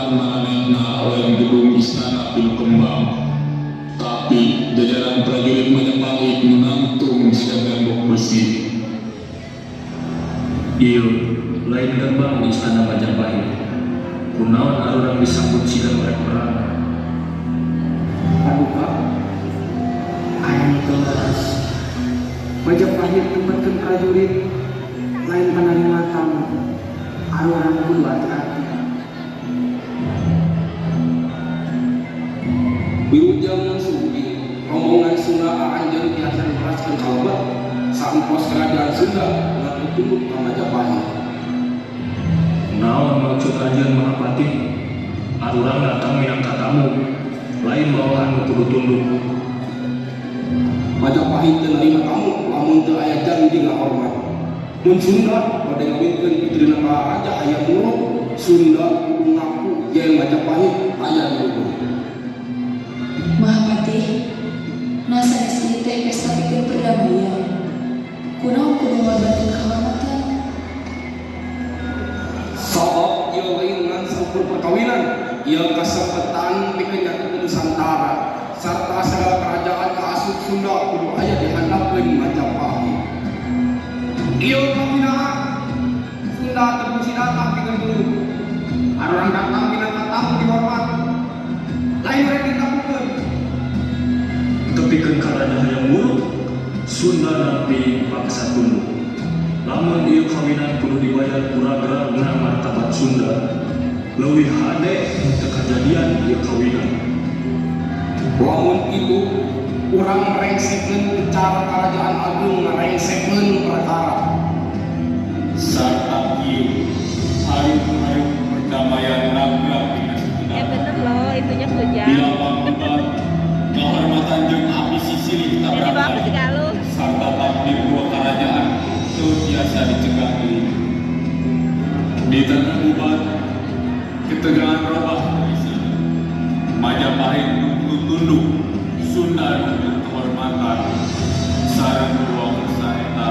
Hadapan maranehna lain gedung istana pinuh kembang, tapi jajaran prajurit Majapahit nu nangtung siga tembok besi. Ieu lain gerbang istana Majapahit. Kunaon arurang disambut siga nu rek perang? Paduka, aya nu teu leres. Majapahit tempatkeun prajurit lain panarima tamu. Arurang kudu hati-hati. Wilujeng Sumping, rombongan Sunda anjeun tiasa diperaskeun kalebet sampos kerajaan Sunda ngaku tunduk ka Majapahit. Naon maksud anjeun, Mahapatih? Arurang datang minangka tamu, lain bawahan nu kudu tunduk. Majapahit teu narima tamu lamun teu aya janji ngahormat. Mun Sunda bade ngawinkeun putrina ka Raja Hayam Wuruk, Sunda kudu ngaku yen Majapahit aya di luhur. Mahapatih, nah sanes ieu teh pesta pikeun perdamaian? Kunaon kudu ngorbankeun kehormatan? Sabab ieu lain ngan saukur perkawinan, ieu kasempatan pikeun nyatukeun Nusantara sarta sagala kerajaan kaasup Sunda kudu aya di handapeun Majapahit. Ieu kahinaan Sunda teu fungsi datang pikeun gelut. Arurang datang minangka tamu dihormat, lain rek ditakukeun. Tepikeun ka Raja Hayam Wuruk, Sunda nampi paksa tunduk. Lamun ieu kawinan kudu dibayar ku ragragna martabat Sunda, leuwih hade teu kajadian ieu kawinan. Lamun kitu, urang rengsekeun cara kerajaan agung ngarengsekeun perkara. Sarta ieu hareup-hareup perdamaian ragrag dina Eh, bener loh, itunya Di kujang. lapang debat, kehormatan jeung ambisi silih Jadi bawa tabrakan aku si Galuh. Sarta takdir dua kerajaan teu tiasa dicegah deui. Di tanah Bubat, ketegangan robah kondisi. Majapahit nu tunduk, Sunda nuntut kehormatan.